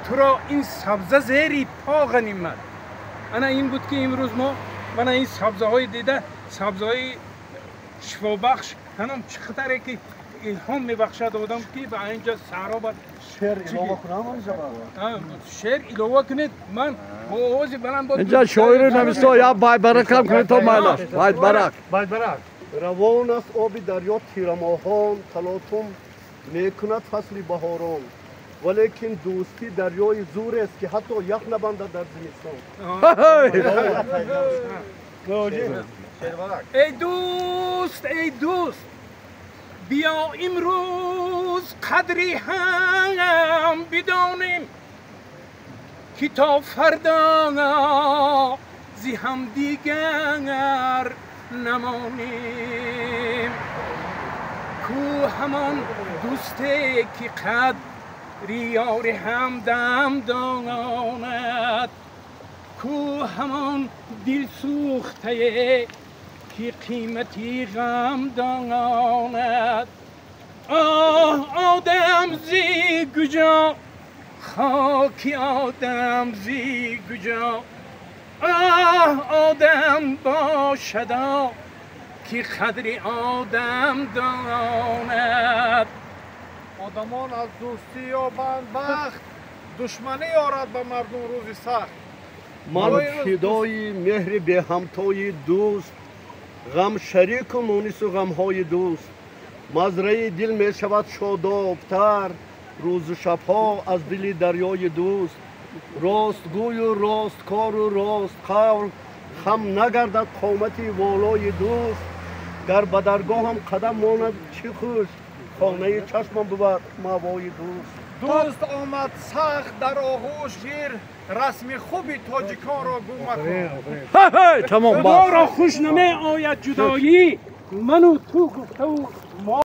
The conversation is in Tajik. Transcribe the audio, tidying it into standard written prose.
Туро ин сабза зери по ғанимат. Ана ин буд, ки имрӯз мо мана ин сабзаҳои дида, сабзаҳои шифобахш, ҳанон чӣ хатаре, ки илҳом мебахшад одам, ки ба инҷа саҳро бар. Шеър илова кунам? Шеър илова кунед, ман бо овози баланд. Инҷа шоири нависто, я байбаракам кунед, то майлаш байбарак. Байбарак. Равон аст оби дарё тирамоҳон, талотум мекунад фасли баҳорон, валекин дӯстӣ дарёи зурест, ки ҳатто ях набандад дар зимистон. Эй дӯст, эй дӯст, биё имрӯз қадри ҳам бидонем, ки то фардо зи ҳамдигар намонем. Ку ҳамон дӯсте, ки қадри ёри ҳамдам донад? Ку ҳамон дилсӯхтае, ки қимати ғам донад? Оҳ, одам зи куҷо, хоки одам зи куҷо? Оҳ, одам бошадо, ки қадри одам донад. Одамон аз дӯстӣ ёбанд бахт, душманӣ ёрад ба мардум рӯзи сахт. Ман фидои меҳри беҳамтои дӯст, ғам шарику мунису ғамҳои дӯст. Мазраи дил мешавад шодобтар рӯзу шабҳо аз дили дарёи дӯст. Ростгӯю росткору ростқавл хам нагардад қомати волои дӯст. Гар ба даргоҳам қадам монад, чӣ хуш, хонаи чашмам бувад маъвои дӯст. Дӯст омад, сахт дар оғӯш гир, расми хуби тоҷиконро гум макун. Тамом. Худоро хуш намеояд ҷудоӣ, ману ту гуфтаву мо.